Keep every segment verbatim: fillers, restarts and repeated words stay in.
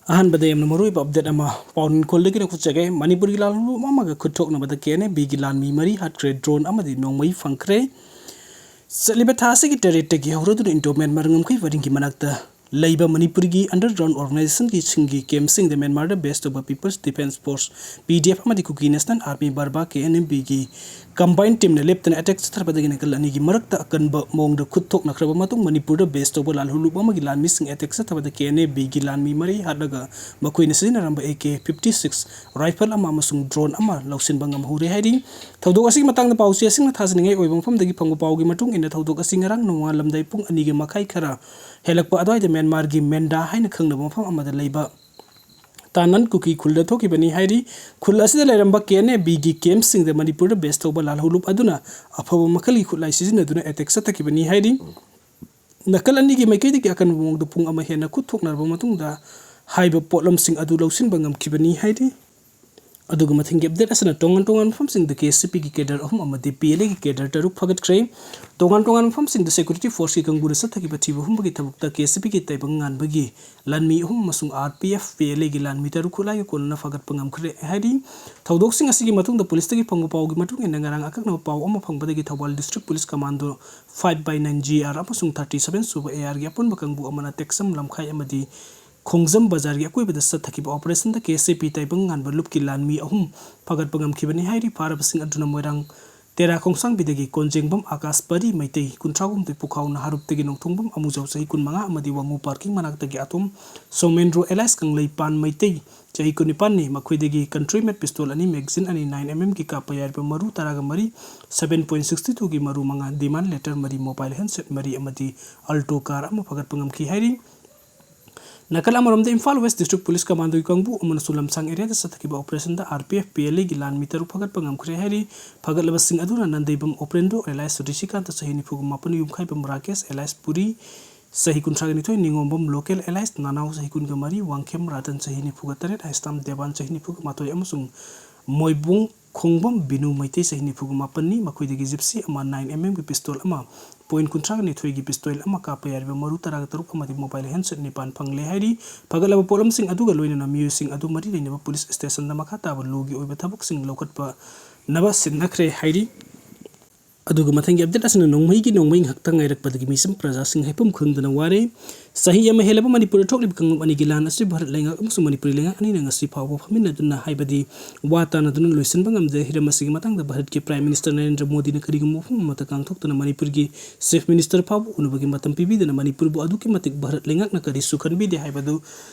ꯑꯍꯥꯟꯕꯗ ꯌꯥꯝꯅ ꯃꯔꯨꯑꯣꯏꯕ ꯑꯞꯗꯦꯠ ꯑꯃ ꯄꯥꯎꯅꯤꯡꯈꯣꯜꯗꯒꯤ ꯂꯧꯈꯠꯆꯒꯦ꯫ ꯃꯅꯤꯄꯨꯔꯒꯤ ꯂꯥꯜꯍꯧꯂꯨꯞ ꯑꯃꯒ ꯈꯨꯠꯊꯣꯛꯅꯕꯗ ꯀꯦ ꯑꯦꯟ ꯑꯦ ꯕꯤꯒꯤ ꯂꯥꯟꯃꯤ ꯃꯔꯤ ꯍꯥꯠꯈ꯭ꯔꯦ, ꯗ꯭ꯔꯣꯟ ꯑꯃꯗꯤ ꯅꯣꯡꯃꯩ ꯐꯪꯈ꯭ꯔꯦ꯫ ꯆꯠꯂꯤꯕ ꯊꯥ ꯑꯁꯤꯒꯤ ꯇꯔꯦꯠꯇꯒꯤ ꯍꯧꯔꯗꯨꯅ ꯏꯟꯗꯣ ꯃ꯭ꯌꯥꯟꯃꯥꯔ ꯉꯝꯈꯩ ꯄꯔꯤꯡꯒꯤ ꯃꯅꯥꯛꯇ ꯂꯩꯕ ꯃꯅꯤꯄꯨꯔꯒꯤ ꯑꯟꯗꯔꯒ꯭ꯔꯥꯎꯟ ꯑꯣꯔꯒꯅꯥꯏꯖꯦꯁꯟꯒꯤ ꯁꯤꯡꯒꯤ ꯀꯦꯝꯞꯁꯤꯡꯗ ꯃ꯭ꯌꯥꯟꯃꯥꯔꯗ ꯕꯦꯁ ꯇꯧꯕ people's defence force, P D F, ꯑꯃꯗꯤ Kuki national army, Burma, K N ꯑꯦꯝ ꯕꯤꯒꯤ ꯀꯝꯕꯥꯏꯟ ꯇꯤꯝꯅ ꯂꯦꯞꯇꯅ ꯑꯦꯇꯦꯛ ꯆꯠꯊꯔꯛꯄꯗꯒꯤ ꯅꯥꯀꯜ ꯑꯅꯤꯒꯤ ꯃꯔꯛꯇ ꯑꯀꯟꯕ ꯃꯑꯣꯡꯗ ꯈꯨꯠ ꯊꯣꯛꯅꯈ꯭ꯔꯕ ꯃꯇꯨꯡ, ꯃꯅꯤꯄꯨꯔꯗ ꯕꯦꯁ ꯇꯧꯕ ꯂꯥꯜꯍꯧꯂꯨꯞ ꯑꯃꯒꯤ ꯂꯥꯟꯃꯤꯁꯤꯡ ꯑꯦꯇꯦꯛ ꯆꯠꯊꯕꯗ ꯀꯦ ꯑꯦꯟ ꯑꯦ ꯕꯤꯒꯤ ꯂꯥꯟꯃꯤ ꯃꯔꯤ ꯍꯥꯠꯂꯒ ꯃꯈꯣꯏꯅ ꯁꯤꯖꯤꯟꯅꯔꯝꯕ A K fifty six rifle ꯑꯃ ꯑꯃꯁꯨꯡ ꯗ꯭ꯔꯣꯟ ꯑꯃ ꯂꯧꯁꯤꯟꯕ ꯉꯝꯍꯧꯔꯦ ꯍꯥꯏꯔꯤ꯫ ꯊꯧꯗꯣꯛ ꯑꯁꯤꯒꯤ ꯃꯇꯥꯡꯗ ꯄꯥꯎ ꯆꯦꯁꯤꯡꯅ ꯊꯥꯖꯅꯤꯡꯉꯥꯏ ꯑꯣꯏꯕ ꯃꯐꯝꯗꯒꯤ ꯐꯪꯕ ꯄꯥꯎꯒꯤ ꯃꯇꯨꯡ ꯏꯟꯅ, ꯊꯧꯗꯣꯛ ꯑꯁꯤ ꯉꯔꯥꯡ ꯅꯣꯡꯉꯥꯜꯂꯝꯗꯥꯏ ꯄꯨꯡ ꯑꯅꯤꯒꯤ ꯃꯈꯥꯏ ꯈꯔ ꯍꯦꯜꯂꯛꯄ ꯑꯗꯨꯋꯥꯏꯗ ꯃ꯭ꯌꯥꯟꯃꯥꯔꯒꯤ ꯃꯦꯟꯗꯥ ꯍꯥꯏꯅ ꯈꯪꯅꯕ ꯃꯐꯝ ꯑꯃꯗ ꯂꯩꯕ ꯇꯥꯅꯟ ꯀꯨꯀꯤ ꯈꯨꯜꯗ ꯊꯣꯛꯈꯤꯕꯅꯤ ꯍꯥꯏꯔꯤ꯫ ꯈꯨꯜ ꯑꯁꯤꯗ ꯂꯩꯔꯝꯕ ꯀꯦ ꯑꯦꯟ ꯑꯦ ꯕꯤꯒꯤ ꯀꯦꯝꯞꯁꯤꯡꯗ ꯃꯅꯤꯄꯨꯔꯗ ꯕꯦꯁ ꯇꯧꯕ ꯂꯥꯜꯍꯧꯂꯨꯞ ꯑꯗꯨꯅ ꯑꯐꯕ ꯃꯈꯜꯒꯤ ꯈꯨꯠꯂꯥꯏ ꯁꯤꯖꯤꯟꯅꯗꯨꯅ ꯑꯦꯇꯦꯛ ꯆꯠꯊꯈꯤꯕꯅꯤ ꯍꯥꯏꯔꯤ꯫ ꯅꯥꯀꯜ ꯑꯅꯤꯒꯤ ꯃꯥꯏꯀꯩꯗꯒꯤ ꯑꯀꯟꯕ ꯃꯑꯣꯡꯗ ꯄꯨꯡ ꯑꯃ ꯍꯦꯟꯅ ꯈꯨꯠ ꯊꯣꯛꯅꯔꯕ ꯃꯇꯨꯡꯗ, ꯍꯥꯏꯔꯤꯕ ꯄꯣꯠꯂꯝꯁꯤꯡ ꯑꯗꯨ ꯂꯧꯁꯤꯟꯕ ꯉꯝꯈꯤꯕꯅꯤ ꯍꯥꯏꯔꯤ꯫ ꯑꯗꯨꯒ ꯃꯊꯪꯒꯤ ꯑꯞꯗꯦꯠ ꯑꯁꯤꯅ ꯇꯣꯉꯥꯟ ꯇꯣꯉꯥꯟꯕ ꯃꯐꯝꯁꯤꯡꯗ ꯀꯦ ꯑꯦꯁ ꯁꯤ ꯄꯤꯒꯤ ꯀꯦꯗꯔ ꯑꯍꯨꯝ ꯑꯃꯗꯤ ꯄꯤ ꯑꯦꯜ ꯑꯦꯒꯤ ꯀꯦꯗꯔ ꯇꯔꯨꯛ ꯐꯒꯠꯈ꯭ꯔꯦ꯫ ꯇꯣꯉꯥꯟ ꯇꯣꯉꯥꯟꯕ ꯃꯐꯝꯁꯤꯡꯗ ꯁꯦꯀ꯭ꯌꯨꯔꯤꯇꯤ ꯐꯣꯔꯁꯀꯤ ꯀꯥꯡꯕꯨꯅ ꯆꯠꯊꯈꯤꯕ ꯊꯤꯕ ꯍꯨꯝꯕꯒꯤ ꯊꯕꯛꯇ ꯀꯦ ꯑꯦꯁ ꯁꯤ ꯄꯤꯒꯤ ꯇꯥꯏꯕꯪ ꯉꯥꯟꯕꯒꯤ ꯂꯥꯟꯃꯤ ꯑꯍꯨꯝ ꯑꯃꯁꯨꯡ R P F, P L ꯑꯦꯒꯤ ꯂꯥꯟꯃꯤ ꯇꯔꯨꯛ ꯈꯨꯠꯂꯥꯏꯒ ꯀꯣꯟꯅꯅ ꯐꯒꯠꯄ ꯉꯝꯈ꯭ꯔꯦ ꯍꯥꯏꯔꯤ꯫ ꯊꯧꯗꯣꯛꯁꯤꯡ ꯑꯁꯤꯒꯤ ꯃꯇꯨꯡꯗ ꯄꯨꯂꯤꯁꯇꯒꯤ ꯐꯪꯕ ꯄꯥꯎꯒꯤ ꯃꯇꯨꯡ ꯏꯟꯅ, ꯉꯔꯥꯡ ꯑꯀꯛꯅꯕ ꯄꯥꯎ ꯑꯃ ꯐꯪꯕꯗꯒꯤ Thoubal district police commando five by nine G R ꯑꯃꯁꯨꯡ ꯊꯥꯔꯇꯤ ꯁꯚꯦꯟ ꯁꯨꯕ ꯑꯦ ꯑꯥꯔꯒꯤ ꯑꯄꯨꯟꯕ ꯀꯥꯡꯕꯨ ꯑꯃꯅ ꯇꯦꯛꯁꯝ ꯂꯝꯈꯥꯏ ꯑꯃꯗꯤ ꯈꯣꯡꯖꯝ ꯕꯖꯥꯔꯒꯤ ꯑꯀꯣꯏꯕꯗ ꯆꯠꯊꯈꯤꯕ ꯑꯣꯄꯔꯦꯁꯟꯗ ꯀꯦ ꯑꯦꯁ ꯑꯦ ꯄꯤ ꯇꯥꯏꯕꯪ ꯉꯥꯟꯕ ꯂꯨꯞꯀꯤ ꯂꯥꯟꯃꯤ ꯑꯍꯨꯝ ꯐꯒꯠꯄ ꯉꯝꯈꯤꯕꯅꯤ ꯍꯥꯏꯔꯤ꯫ ꯐꯥꯔꯕꯁꯤꯡ ꯑꯗꯨꯅ ꯃꯣꯏꯔꯥꯡ ꯇꯦꯔꯥ ꯈꯣꯡꯁꯥꯡꯕꯤꯗꯒꯤ ꯀꯣꯟꯖꯦꯡꯕꯝ ꯑꯥꯀꯥꯁ ꯄꯔꯤ ꯃꯩꯇꯩ, ꯀꯨꯟꯊ꯭ꯔꯥꯍꯨꯝꯗꯣꯏ, ꯄꯨꯈꯥꯎ ꯅꯍꯥꯔꯨꯞꯇꯒꯤ ꯅꯣꯡꯊꯣꯡꯕꯝ ꯑꯃꯨꯖꯥꯎ, ꯆꯍꯤ ꯀꯨꯟꯃꯉꯥ, ꯑꯃꯗꯤ ꯋꯥꯉꯨ ꯄꯥꯔꯀꯤꯡ ꯃꯅꯥꯛꯇꯒꯤ ꯑꯇꯣꯝ ꯁꯣꯃꯦꯟꯗ꯭ꯔꯣ ꯑꯦꯂꯥꯏꯁ ꯀꯪꯂꯩꯄꯥꯟ ꯃꯩꯇꯩ, ꯆꯍꯤ ꯀꯨꯟꯅꯤꯄꯥꯟꯅꯤ꯫ ꯃꯈꯣꯏꯗꯒꯤ ꯀꯟꯇ꯭ꯔꯤ ꯃꯦꯠ ꯄꯤꯁꯇꯣꯜ ꯑꯅꯤ, ꯃꯦꯒꯖꯤꯟ ꯑꯅꯤ, ꯅꯥꯏꯟ ꯑꯦꯝ ꯑꯦꯝꯒꯤ ꯀꯥꯞꯄ ꯌꯥꯏꯔꯤꯕ ꯃꯔꯨ ꯇꯔꯥꯒ ꯃꯔꯤ, ꯁꯚꯦꯟ ꯄꯣꯏꯟ ꯁꯤꯛꯁꯇꯤ ꯇꯨꯒꯤ ꯃꯔꯨ ꯃꯉꯥ, ꯗꯤꯃꯥꯟ ꯂꯦꯇꯔ ꯃꯔꯤ, ꯃꯣꯕꯥꯏꯜ ꯍꯦꯟꯁꯦꯠ ꯃꯔꯤ ꯑꯃꯗꯤ ꯑꯜꯇꯣ ꯀꯥꯔ ꯑꯃ ꯐꯒꯠꯄ ꯉꯝꯈꯤ ꯍꯥꯏꯔꯤ꯫ ꯅꯥꯀꯜ ꯑꯃꯔꯣꯝꯗ, ꯏꯝꯐꯥꯜ ꯋꯦꯁ ꯗꯤꯁꯇ꯭ꯔꯤꯛ ꯄꯨꯂꯤꯁ ꯀꯃꯥꯟꯗꯣꯒꯤ ꯀꯥꯡꯕꯨ ꯑꯃꯅꯁꯨ ꯂꯝꯁꯥꯡ ꯑꯦꯔꯤꯌꯥꯗ ꯆꯠꯊꯈꯤꯕ ꯑꯣꯄꯔꯦꯁꯟꯗ R P F, P L ꯑꯦꯒꯤ ꯂꯥꯟꯃꯤ ꯇꯔꯨꯛ ꯐꯒꯠꯄ ꯉꯝꯈ꯭ꯔꯦ ꯍꯥꯏꯔꯤ꯫ ꯐꯒꯠꯂꯕꯁꯤꯡ ꯑꯗꯨꯅ ꯅꯟꯗꯩꯕꯝ ꯑꯣꯄꯔꯦꯟꯗ꯭ꯔꯣ ꯑꯦꯂꯥꯏꯁ ꯔꯤꯁꯤꯀꯥꯟꯇ, ꯆꯍꯤ ꯅꯤꯐꯨꯒ ꯃꯥꯄꯟ, ꯌꯨꯝꯈꯥꯏꯕꯝ ꯔꯥꯀꯦꯁ ꯑꯦꯂꯥꯏꯁ ꯄꯨꯔꯤ, ꯆꯍꯤ ꯀꯨꯟꯊ꯭ꯔꯥꯒ ꯅꯤꯊꯣꯏ, ꯅꯤꯉꯣꯝꯕꯝ ꯂꯣꯀꯦꯜ ꯑꯦꯂꯥꯏꯁ ꯅꯥꯅꯥꯎ, ꯆꯍꯤ ꯀꯨꯟꯒ ꯃꯔꯤ, ꯋꯥꯡꯈꯦꯝ ꯔꯥꯇꯟ, ꯆꯍꯤ ꯅꯤꯐꯨꯒ ꯇꯔꯦꯠ, ꯍꯥꯏꯁꯇꯥꯝ ꯗꯦꯕꯥꯟ, ꯆꯍꯤ ꯅꯤꯐꯨꯒ ꯃꯥꯊꯣꯏ, ꯑꯃꯁꯨꯡ ꯃꯣꯏꯕꯨꯡ ꯈꯣꯡꯕꯝ ꯕꯤꯅꯨ ꯃꯩꯇꯩ, ꯆꯍꯤ ꯅꯤꯐꯨꯒ ꯃꯥꯄꯟꯅꯤ꯫ ꯃꯈꯣꯏꯗꯒꯤ ꯖꯤꯞꯁꯤ ꯑꯃ, ꯅꯥꯏꯟ ꯑꯦꯝ ꯑꯦꯝꯒꯤ ꯄꯤꯁꯇꯣꯜ ꯑꯃ, point ꯀꯨꯟꯊ꯭ꯔꯥꯒ ꯅꯤꯊꯣꯏꯒꯤ pistol ꯑꯃ ꯀꯥꯞꯄ ꯌꯥꯔꯤꯕ ꯃꯔꯨ ꯇꯔꯥꯒ ꯇꯔꯨꯛ ꯑꯃꯗꯤ mobile handset ꯅꯤꯄꯥꯟ ꯐꯪꯂꯦ ꯍꯥꯏꯔꯤ꯫ ꯐꯒꯠꯂꯕ ꯄꯣꯠꯂꯝꯁꯤꯡ ꯑꯗꯨꯒ ꯂꯣꯏꯅꯅ ꯃꯤꯑꯣꯏꯁꯤꯡ ꯑꯗꯨ ꯃꯔꯤ ꯂꯩꯅꯕ police stationꯗ ꯃꯈꯥ ꯇꯥꯕ lawꯒꯤ ꯑꯣꯏꯕ ꯊꯕꯛꯁꯤꯡ ꯂꯧꯈꯠꯄꯅꯕ ꯁꯤꯟꯅꯈ꯭ꯔꯦ ꯍꯥꯏꯔꯤ꯫ ꯑꯗꯨꯒ ꯃꯊꯪꯒꯤ update ꯑꯁꯤꯅ ꯅꯣꯡꯃꯩꯒꯤ ꯅꯣꯡꯃꯩ ꯉꯥꯏꯍꯥꯛꯇ ꯉꯥꯏꯔꯛꯄꯗꯒꯤ ꯃꯤꯁꯝ ꯄ꯭ꯔꯖꯥꯁꯤꯡ ꯍꯥꯏꯐꯝ ꯈꯪꯗꯅ ꯋꯥꯔꯦ꯫ ꯆꯍꯤ ꯑꯃ ꯍꯦꯜꯂꯕ ꯃꯅꯤꯄꯨꯔꯗ ꯊꯣꯛꯂꯤꯕ ꯀꯥꯡꯂꯨꯞ ꯑꯅꯤꯒꯤ ꯂꯥꯟ ꯑꯁꯤ ꯚꯥꯔꯠ ꯂꯩꯉꯥꯛ ꯑꯃꯁꯨꯡ ꯃꯅꯤꯄꯨꯔꯤ ꯂꯩꯉꯥꯛ ꯑꯅꯤꯅ ꯉꯁꯤ ꯐꯥꯎꯕ ꯐꯝꯃꯤꯟꯅꯗꯨꯅ, ꯍꯥꯏꯕꯗꯤ ꯋꯥ ꯇꯥꯅꯗꯨꯅ ꯂꯣꯏꯁꯤꯟꯕ ꯉꯝꯗꯦ꯫ ꯍꯤꯔꯝ ꯑꯁꯤꯒꯤ ꯃꯇꯥꯡꯗ ꯚꯥꯔꯠꯀꯤ Prime Minister ꯅꯔꯦꯟꯗ꯭ꯔ ꯃꯣꯗꯤꯅ ꯀꯔꯤꯒꯨꯝꯕ ꯋꯥꯐꯝ ꯑꯃꯠꯇ ꯉꯥꯡꯊꯣꯛꯇꯅ ꯃꯅꯤꯄꯨꯔꯒꯤ Chief Minister ꯐꯥꯎꯕ ꯎꯅꯕꯒꯤ ꯃꯇꯝ ꯄꯤꯕꯤꯗꯅ ꯃꯅꯤꯄꯨꯔꯕꯨ ꯑꯗꯨꯛꯀꯤ ꯃꯇꯤꯛ ꯚꯥꯔꯠ ꯂꯩꯉꯥꯛꯅ ꯀꯔꯤꯁꯨ ꯈꯟꯕꯤꯗꯦ ꯍꯥꯏꯕꯗꯨ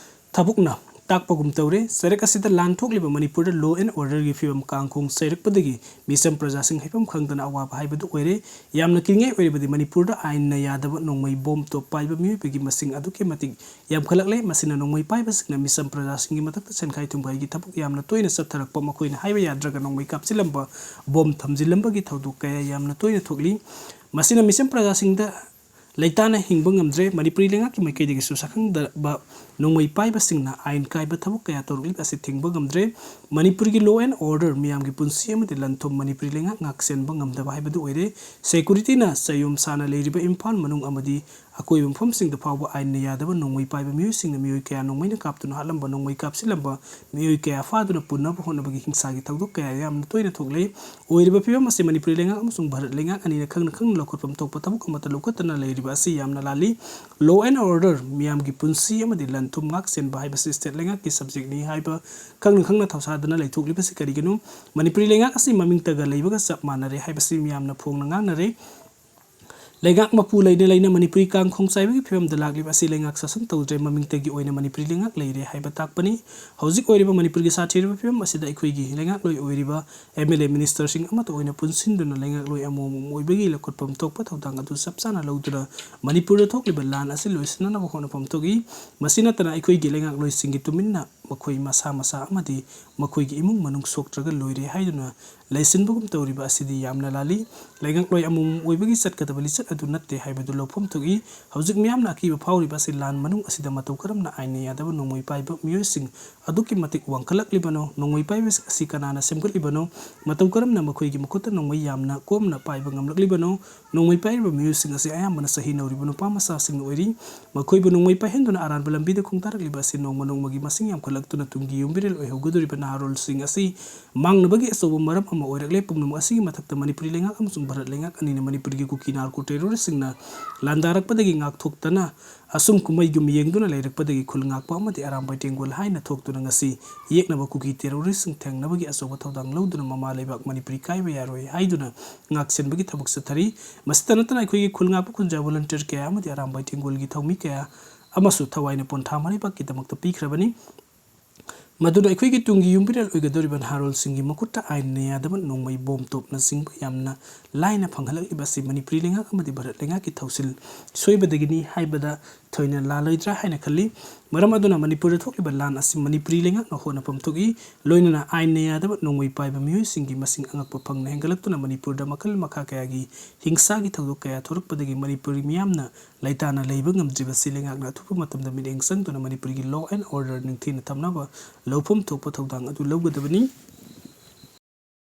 ꯊꯕꯛꯅ ꯇꯥꯛꯄꯒꯨꯝ ꯇꯧꯔꯦ꯫ ꯆꯩꯔꯛ ꯑꯁꯤꯗ ꯂꯥꯟ ꯊꯣꯛꯂꯤꯕ ꯃꯅꯤꯄꯨꯔꯗ law and orderꯒꯤ ꯐꯤꯕꯝ ꯀꯥꯡꯈꯣꯡ ꯆꯩꯔꯛꯄꯗꯒꯤ ꯃꯤꯆꯝ ꯄ꯭ꯔꯖꯥꯁꯤꯡ ꯍꯥꯏꯐꯝ ꯈꯪꯗꯅ ꯑꯋꯥꯕ ꯍꯥꯏꯕꯗꯨ ꯑꯣꯏꯔꯦ꯫ ꯌꯥꯝꯅ ꯀꯤꯅꯤꯡꯉꯥꯏ ꯑꯣꯏꯔꯤꯕꯗꯤ ꯃꯅꯤꯄꯨꯔꯗ ꯑꯥꯏꯟꯅ ꯌꯥꯗꯕ ꯅꯣꯡꯃꯩ bomb ꯇꯣꯞ ꯄꯥꯏꯕ ꯃꯤꯑꯣꯏꯕꯒꯤ ꯃꯁꯤꯡ ꯑꯗꯨꯛꯀꯤ ꯃꯇꯤꯛ ꯌꯥꯝꯈꯠꯂꯛꯂꯦ꯫ ꯃꯁꯤꯅ ꯅꯣꯡꯃꯩ ꯄꯥꯏꯕꯁꯤꯡꯅ ꯃꯤꯆꯝ ꯄ꯭ꯔꯖꯥꯁꯤꯡꯒꯤ ꯃꯊꯛꯇ ꯁꯦꯟꯈꯥꯏ ꯊꯨꯝꯈꯥꯏꯒꯤ ꯊꯕꯛ ꯌꯥꯝꯅ ꯇꯣꯏꯅ ꯆꯠꯊꯔꯛꯄ, ꯃꯈꯣꯏꯅ ꯍꯥꯏꯕ ꯌꯥꯗ꯭ꯔꯒ ꯅꯣꯡꯃꯩ ꯀꯥꯞꯁꯤꯜꯂꯝꯕ, bomb ꯊꯝꯖꯤꯜꯂꯝꯕꯒꯤ ꯊꯧꯗꯣꯛ ꯀꯌꯥ ꯌꯥꯝꯅ ꯇꯣꯏꯅ ꯊꯣꯛꯂꯤ꯫ ꯃꯁꯤꯅ ꯃꯤꯆꯝ ꯄ꯭ꯔꯖꯥꯁꯤꯡꯗ ꯂꯩꯇꯥꯅ ꯍꯤꯡꯕ ꯉꯝꯗ꯭ꯔꯦ꯫ ꯃꯅꯤꯄꯨꯔꯤ ꯂꯩꯉꯥꯛꯀꯤ ꯃꯥꯏꯀꯩꯗꯒꯤꯁꯨ ꯁꯛꯈꯪꯗꯕ ꯅꯣꯡꯃꯩ ꯄꯥꯏꯕꯁꯤꯡꯅ ꯑꯥꯏꯟ ꯀꯥꯏꯕ ꯊꯕꯛ ꯀꯌꯥ ꯇꯧꯔꯛꯂꯤꯕ ꯑꯁꯤ ꯊꯤꯡꯕ ꯉꯝꯗ꯭ꯔꯦ꯫ ꯃꯅꯤꯄꯨꯔꯒꯤ law and order, ꯃꯤꯌꯥꯝꯒꯤ ꯄꯨꯟꯁꯤ ꯑꯃꯗꯤ ꯂꯟ ꯊꯨꯝ ꯃꯅꯤꯄꯨꯔꯤ ꯂꯩꯉꯥꯛ ꯉꯥꯛ ꯁꯦꯟꯕ ꯉꯝꯗꯕ ꯍꯥꯏꯕꯗꯨ ꯑꯣꯏꯔꯦ꯫ Securityꯅ ꯆꯌꯣꯝ ꯁꯥꯅ ꯂꯩꯔꯤꯕ ꯏꯝꯐꯥꯜ ꯃꯅꯨꯡ ꯑꯃꯗꯤ ꯑꯀꯣꯏꯕ ꯃꯐꯝꯁꯤꯡꯗ ꯐꯥꯎꯕ ꯑꯥꯏꯟꯅ ꯌꯥꯗꯕ ꯅꯣꯡꯃꯩ ꯄꯥꯏꯕ ꯃꯤꯑꯣꯏꯁꯤꯡꯅ ꯃꯤꯑꯣꯏ ꯀꯌꯥ ꯅꯣꯡꯃꯩꯅ ꯀꯥꯞꯇꯨꯅ ꯍꯥꯠꯂꯝꯕ, ꯅꯣꯡꯃꯩ ꯀꯥꯞꯁꯤꯜꯂꯝꯕ, ꯃꯤꯑꯣꯏ ꯀꯌꯥ ꯐꯥꯗꯨꯅ ꯄꯨꯟꯅꯕ ꯍꯣꯠꯅꯕꯒꯤ ꯍꯤꯡꯁꯥꯒꯤ ꯊꯧꯗꯣꯛ ꯀꯌꯥ ꯌꯥꯝꯅ ꯇꯣꯏꯅ ꯊꯣꯛꯂꯦ꯫ ꯑꯣꯏꯔꯤꯕ ꯐꯤꯕꯝ ꯑꯁꯤ ꯃꯅꯤꯄꯨꯔꯤ ꯂꯩꯉꯥꯛ ꯑꯃꯁꯨꯡ ꯚꯥꯔꯠ ꯂꯩꯉꯥꯛ ꯑꯅꯤꯅ ꯈꯪꯅ ꯈꯪꯅ ꯂꯧꯈꯠꯐꯝ ꯊꯣꯛꯄ ꯊꯕꯛ ꯑꯃꯠꯇ ꯂꯧꯈꯠꯇꯅ ꯂꯩꯔꯤꯕ ꯑꯁꯤ ꯌꯥꯝꯅ ꯂꯥꯜꯂꯤ꯫ Law and order, ꯃꯤꯌꯥꯝꯒꯤ ꯄꯨꯟꯁꯤ ꯑꯃꯗꯤ ꯂꯟ ꯊꯨꯝ ꯉꯥꯛ ꯁꯦꯟꯕ ꯍꯥꯏꯕꯁꯤ state ꯂꯩꯉꯥꯛꯀꯤ subjectꯅꯤ ꯍꯥꯏꯕ ꯈꯪꯅ ꯈꯪꯅ ꯊꯧꯁꯥꯗꯅ ꯂꯩꯊꯣꯛꯂꯤꯕꯁꯤ ꯀꯔꯤꯒꯤꯅꯣ? ꯃꯅꯤꯄꯨꯔꯤ ꯂꯩꯉꯥꯛ ꯑꯁꯤ ꯃꯃꯤꯡꯇꯒ ꯂꯩꯕꯒ ꯆꯞ ꯃꯥꯟꯅꯔꯦ ꯍꯥꯏꯕꯁꯤ ꯃꯤꯌꯥꯝꯅ ꯐꯣꯡꯅ ꯉꯥꯡꯅꯔꯦ꯫ ꯂꯩꯉꯥꯛ ꯃꯄꯨ ꯂꯩꯅ ꯂꯩꯅ ꯃꯅꯤꯄꯨꯔꯤ ꯀꯥꯡ ꯈꯣꯡ ꯆꯥꯏꯕꯒꯤ ꯐꯤꯕꯝꯗ ꯂꯥꯛꯂꯤꯕ ꯑꯁꯤ ꯂꯩꯉꯥꯛ ꯁꯥꯁꯟ ꯇꯧꯗ꯭ꯔꯦ, ꯃꯃꯤꯡꯇꯒꯤ ꯑꯣꯏꯅ ꯃꯅꯤꯄꯨꯔꯤ ꯂꯩꯉꯥꯛ ꯂꯩꯔꯦ ꯍꯥꯏꯕ ꯇꯥꯛꯄꯅꯤ꯫ ꯍꯧꯖꯤꯛ ꯑꯣꯏꯔꯤꯕ ꯃꯅꯤꯄꯨꯔꯒꯤ ꯁꯥꯊꯤꯔꯕ ꯐꯤꯕꯝ ꯑꯁꯤꯗ ꯑꯩꯈꯣꯏꯒꯤ ꯂꯩꯉꯥꯛꯂꯣꯏ ꯑꯣꯏꯔꯤꯕ MLA ministerꯁꯤꯡ ꯑꯃꯠꯇ ꯑꯣꯏꯅ ꯄꯨꯟꯁꯤꯟꯗꯨꯅ ꯂꯩꯉꯥꯛꯂꯣꯏ ꯑꯃꯃꯝ ꯑꯣꯏꯕꯒꯤ ꯂꯧꯈꯠꯐꯝ ꯊꯣꯛꯄ ꯊꯧꯗꯥꯡ ꯑꯗꯨ ꯆꯞ ꯆꯥꯅ ꯂꯧꯗꯨꯅ ꯃꯅꯤꯄꯨꯔꯗ ꯊꯣꯛꯂꯤꯕ ꯂꯥꯟ ꯑꯁꯤ ꯂꯣꯏꯁꯤꯟꯅꯅꯕ ꯍꯣꯠꯅꯐꯝ ꯊꯣꯛꯏ꯫ ꯃꯁꯤ ꯅꯠꯇꯅ ꯑꯩꯈꯣꯏꯒꯤ ꯂꯩꯉꯥꯛꯂꯣꯏꯁꯤꯡꯒꯤ ꯇꯨꯃꯤꯟꯅ ꯃꯈꯣꯏ ꯃꯁꯥ ꯃꯁꯥ ꯑꯃꯗꯤ ꯃꯈꯣꯏꯒꯤ ꯏꯃꯨꯡ ꯃꯅꯨꯡ ꯁꯣꯛꯇ꯭ꯔꯒ ꯂꯣꯏꯔꯦ ꯍꯥꯏꯗꯨꯅ ꯂꯩꯁꯤꯟꯕꯒꯨꯝ ꯇꯧꯔꯤꯕ ꯑꯁꯤꯗꯤ ꯌꯥꯝꯅ ꯂꯥꯜꯂꯤ꯫ ꯂꯩꯉꯥꯛꯂꯣꯏ ꯑꯃꯃꯝ ꯑꯣꯏꯕꯒꯤ ꯆꯠꯀꯗꯕ ꯂꯤꯆꯠ ꯑꯗꯨ ꯅꯠꯇꯦ ꯍꯥꯏꯕꯗꯨ ꯂꯧꯐꯝ ꯊꯣꯛꯏ꯫ ꯍꯧꯖꯤꯛ ꯃꯤꯌꯥꯝꯅ ꯑꯀꯤꯕ ꯐꯥꯎꯔꯤꯕ ꯑꯁꯤ ꯂꯥꯟ ꯃꯅꯨꯡ ꯑꯁꯤꯗ ꯃꯇꯧ ꯀꯔꯝꯅ ꯑꯥꯏꯟꯅ ꯌꯥꯗꯕ ꯅꯣꯡꯃꯩ ꯄꯥꯏꯕ ꯃꯤꯑꯣꯏꯁꯤꯡ ꯑꯗꯨꯛꯀꯤ ꯃꯇꯤꯛ ꯋꯥꯡꯈꯠꯂꯛꯂꯤꯕꯅꯣ? ꯅꯣꯡꯃꯩ ꯄꯥꯏꯕꯁꯤꯡ ꯑꯁꯤ ꯀꯅꯥꯅ ꯁꯦꯝꯒꯠꯂꯤꯕꯅꯣ? ꯃꯇꯧ ꯀꯔꯝꯅ ꯃꯈꯣꯏꯒꯤ ꯃꯈꯨꯠꯇ ꯅꯣꯡꯃꯩ ꯌꯥꯝꯅ ꯀꯣꯝꯅ ꯄꯥꯏꯕ ꯉꯝꯂꯛꯂꯤꯕꯅꯣ? ꯅꯣꯡꯃꯩ ꯄꯥꯏꯔꯤꯕ ꯃꯤꯑꯣꯏꯁꯤꯡ ꯑꯁꯤ ꯑꯌꯥꯝꯕꯅ ꯆꯍꯤ ꯅꯧꯔꯤꯕ ꯅꯨꯄꯥ ꯃꯆꯥꯁꯤꯡꯅ ꯑꯣꯏꯔꯤ꯫ ꯃꯈꯣꯏꯕꯨ ꯅꯣꯡꯃꯩ ꯄꯥꯏꯍꯟꯗꯨꯅ ꯑꯔꯥꯟꯕ ꯂꯝꯕꯤꯗ ꯈꯣꯡꯗꯥꯔꯛꯂꯤꯕ ꯑꯁꯤ ꯅꯣꯡꯃ ꯅꯣꯡꯃꯒꯤ ꯃꯁꯤꯡ ꯌꯥꯝꯈꯠꯂꯛꯇꯨꯅ ꯇꯨꯡꯒꯤ ꯌꯨꯝꯕꯤꯔꯦꯜ ꯑꯣꯏꯍꯧꯒꯗꯧꯔꯤꯕ ꯅꯍꯥꯔꯣꯜꯁꯤꯡ ꯑꯁꯤ ꯃꯥꯡꯅꯕꯒꯤ ꯑꯆꯧꯕ ꯃꯔꯝ ꯑꯃ ꯑꯣꯏꯔꯛꯂꯦ꯫ ꯄꯨꯝꯅꯃꯛ ꯑꯁꯤꯒꯤ ꯃꯊꯛꯇ ꯃꯅꯤꯄꯨꯔꯤ ꯂꯩꯉꯥꯛ ꯑꯃꯁꯨꯡ ꯚꯥꯔꯠ ꯂꯩꯉꯥꯛ ꯑꯅꯤꯅ ꯃꯅꯤꯄꯨꯔꯒꯤ ꯀꯨꯀꯤ ꯅꯥꯔꯀꯣ ꯇꯦꯔꯣꯔꯤꯁꯁꯤꯡꯅ ꯂꯥꯟꯗꯥꯔꯛꯄꯗꯒꯤ ꯉꯥꯛꯊꯣꯛꯇꯅ ꯑꯁꯨꯝ ꯀꯨꯝꯍꯩꯒꯨꯝ ꯌꯦꯡꯗꯨꯅ ꯂꯩꯔꯛꯄꯗꯒꯤ ꯈꯨꯜ ꯉꯥꯛꯄ ꯑꯃꯗꯤ ꯑꯔꯥꯝꯕꯥꯏ ꯇꯦꯡꯒꯣꯜ ꯍꯥꯏꯅ ꯊꯣꯛꯇꯨꯅ ꯉꯁꯤ ꯌꯦꯛꯅꯕ ꯀꯨꯀꯤ ꯇꯦꯔꯣꯔꯤꯁꯁꯤꯡ ꯊꯦꯡꯅꯕꯒꯤ ꯑꯆꯧꯕ ꯊꯧꯗꯥꯡ ꯂꯧꯗꯨꯅ ꯃꯃꯥ ꯂꯩꯕꯥꯛ ꯃꯅꯤꯄꯨꯔꯤ ꯀꯥꯏꯕ ꯌꯥꯔꯣꯏ ꯍꯥꯏꯗꯨꯅ ꯉꯥꯛꯁꯦꯟꯕꯒꯤ ꯊꯕꯛ ꯆꯠꯊꯔꯤ꯫ ꯃꯁꯤꯇ ꯅꯠꯇꯅ ꯑꯩꯈꯣꯏꯒꯤ ꯈꯨꯜ ꯉꯥꯛꯄ ꯈꯨꯟꯖꯥ ꯚꯣꯂꯨꯟꯇꯤꯌꯔ ꯀꯌꯥ ꯑꯃꯗꯤ ꯑꯔꯥꯝꯕꯥꯏ ꯇꯦꯡꯒꯣꯜꯒꯤ ꯊꯧꯃꯤ ꯀꯌꯥ ꯑꯃꯁꯨ ꯊꯋꯥꯏꯅ ꯄꯣꯟꯊꯥ ꯃꯔꯩꯕꯥꯛꯀꯤꯗꯃꯛꯇ ꯄꯤꯈ꯭ꯔꯕꯅꯤ꯫ ꯃꯗꯨꯅ ꯑꯩꯈꯣꯏꯒꯤ ꯇꯨꯡꯒꯤ ꯌꯨꯝꯕꯤꯔꯦꯜ ꯑꯣꯏꯒꯗꯧꯔꯤꯕ ꯅꯍꯥꯔꯣꯜꯁꯤꯡꯒꯤ ꯃꯈꯨꯠꯇ ꯑꯥꯏꯟꯅ ꯌꯥꯗꯕ ꯅꯣꯡꯃꯩ ꯕꯣꯝ ꯇꯣꯞꯅꯆꯤꯡꯕ ꯌꯥꯝꯅ ꯂꯥꯏꯅ ꯐꯪꯍꯜꯂꯛꯂꯤꯕ ꯑꯁꯤ ꯃꯅꯤꯄꯨꯔꯤ ꯂꯩꯉꯥꯛ ꯑꯃꯗꯤ ꯚꯥꯔꯠ ꯂꯩꯉꯥꯛꯀꯤ ꯊꯧꯁꯤꯜ ꯁꯣꯏꯕꯗꯒꯤꯅꯤ ꯍꯥꯏꯕꯗ ꯊꯣꯏꯅ ꯂꯥꯜꯂꯣꯏꯗ꯭ꯔꯥ ꯍꯥꯏꯅ ꯈꯜꯂꯤ꯫ ꯃꯔꯝ ꯑꯗꯨꯅ ꯃꯅꯤꯄꯨꯔꯗ ꯊꯣꯛꯂꯤꯕ ꯂꯥꯟ ꯑꯁꯤ ꯃꯅꯤꯄꯨꯔꯤ ꯂꯩꯉꯥꯛꯅ ꯍꯣꯠꯅꯐꯝ ꯊꯣꯛꯏ꯫ ꯂꯣꯏꯅꯅ ꯑꯥꯏꯟꯅ ꯌꯥꯗꯕ ꯅꯣꯡꯃꯩ ꯄꯥꯏꯕ ꯃꯤꯑꯣꯏꯁꯤꯡꯒꯤ ꯃꯁꯤꯡ ꯑꯉꯛꯄ ꯐꯪꯅ ꯍꯦꯟꯒꯠꯂꯛꯇꯨꯅ ꯃꯅꯤꯄꯨꯔꯗ ꯃꯈꯜ ꯃꯈꯥ ꯀꯌꯥꯒꯤ ꯍꯤꯡꯁꯥꯒꯤ ꯊꯧꯗꯣꯛ ꯀꯌꯥ ꯊꯣꯔꯛꯄꯗꯒꯤ ꯃꯅꯤꯄꯨꯔꯤ ꯃꯤꯌꯥꯝꯅ ꯂꯩꯇꯥꯅ ꯂꯩꯕ ꯉꯝꯗ꯭ꯔꯤꯕꯁꯤ ꯂꯩꯉꯥꯛꯅ ꯑꯊꯨꯕ ꯃꯇꯝꯗ ꯃꯤꯠꯌꯦꯡ ꯆꯪꯗꯨꯅ ꯃꯅꯤꯄꯨꯔꯒꯤ law and order ꯅꯤꯡꯊꯤꯅ ꯊꯝꯅꯕ ꯂꯧꯐꯝ ꯊꯣꯛꯄ ꯊꯧꯗꯥꯡ ꯑꯗꯨ ꯂꯧꯒꯗꯕꯅꯤ꯫